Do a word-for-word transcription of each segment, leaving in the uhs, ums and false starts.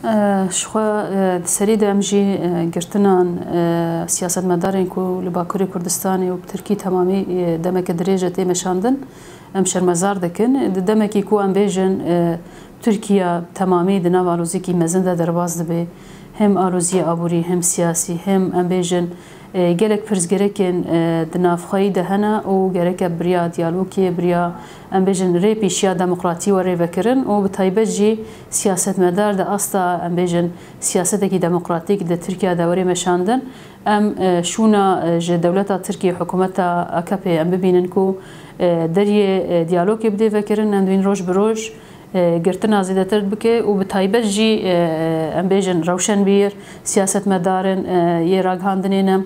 Ji xwe di serî de em jî girtinan siyasetmedarên ku li Bakurê Kurdistanê û bi Tirkî temamî demeke dirêj e tê meşandin, em şermezar dikin. Di demekî ku em bêjin Tirkiye temamî di nav aloziyekî mezin de derbas dibe, hem aloziya aborî, hem siyasî, hem em bêjin gelek pirsgirêkên di navxweyî de hene û gereke bi riya diyalogê, bi riya, em bêjin, rêpêşiya demokratî were rêvekirin û bi taybet jî siyasetmedar di asta, em bêjin, siyasetekî demokratîk di Tirkiye de were meşandin. Em şûna ji dewleta Tirkî, hikûmeta A K P em bibînin ku deriyê diyalogê bidê vekirin, em dibînin roj bi roj girtina zêdetir bike û bi taybet jî, em bêjin, rewşenbîr, siyasetmedarên yê ragihandinê ne,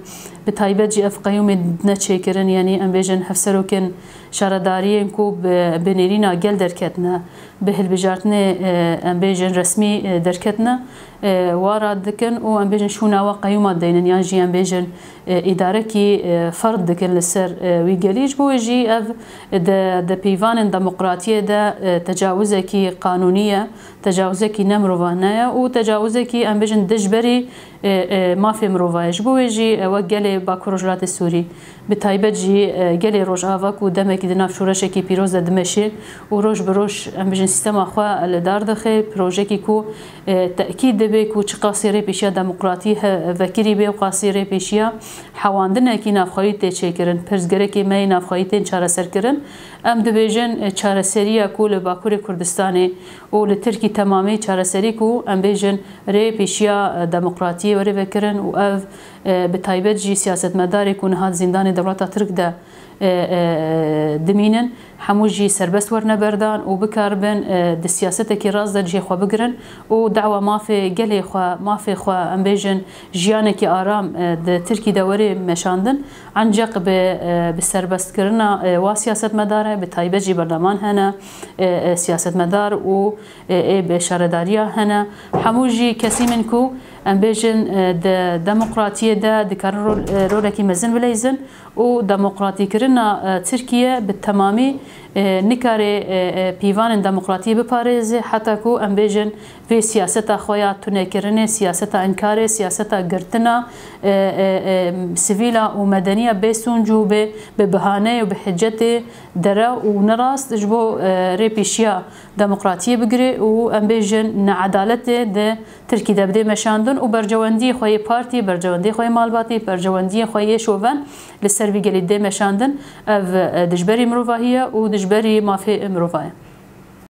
bi taybet jî ev qeyûmê dine çêkirin, yanî em bêjin hevserokên şaredariyên ku bi, bi nêrîna gel derketine, bi hilbijartinê, em bêjin, resmî derketine, wa rad dikin û, em bêjin, şûna we qeyûma deynin yan jî, em bêjin, îdarekî ferd dikin li ser wî gelî. Ji bo wê jî ev di, di pîvanên demokratiyê de tecawizekî qanûnî ye, tecawizekî ne mirovane ye û tecawizekî, em bêjin, dijberî mafê mirova ye. Ji bo wê jî wek gelê Bakur Rojhilatê Sûrî, bi taybet jî gelê Rojava ku demekî di nav şoreşekî pîroz de dimeşê û roj bi roj, em bêjin, sîstema xwe li dar dixe, projekî ku tekîd dibe ku çiqasî rêpêşiya demokratî he-, vekirî bê û qasî rêpêşiya hewandinekî navxweyî tê çêkirin, pirsgirêkê me yê navxweyî tên çareserkirin. Em dibêjin çareseriya ku li Bakurê Kurdistanê û li Tirkî temamî çareserî ku, em bêjin, rêpêşiya demokratiyê were vekirin û ev bi taybet jî siyasetmedarê ku niha di zîndanê dewleta Tirk de dimînin, hemû jî serbest werine berdan û bikaribin di siyasetekî rast de cihê xwe bigirin û dawa mafê gelê xwe, mafê xwe, em bêjin, jiyanekî aram di Tirkî de were meşandin. Enceq bi, bi serbestkirina wa siyasetmedar e, bi taybet jî berleman hene, siyasetmedar û ê bi şaredariya hene. Hemû jî kesîm in ku, em bêjin, di demokratiyê de dikarin rol, rolekî mezin bileyzin û demokratîkirina Tirkiye bi temamî nikare pîvanên demokratiyê biparêze, heta ku, em bêjin, vê siyaseta xwe ya tunekirinê, siyaseta înkarê, siyaseta girtina sivîla û medeniya bê sûnc û bê, bi bihaneyê û bi hicetê dere û nerast ji bo rêpêşiya demokratiyê bigire û, em bêjin, needaletê di Tirkî de bidê meşandin û berjewendiyê xwe yê partî, berjewendiyê xwe yê malbatî, berjewendiyê xwe yê şoven li ser vî gelî dê meşandin. Ev, e, dijberî mirovahî ye û dijberî mafê mirova ye.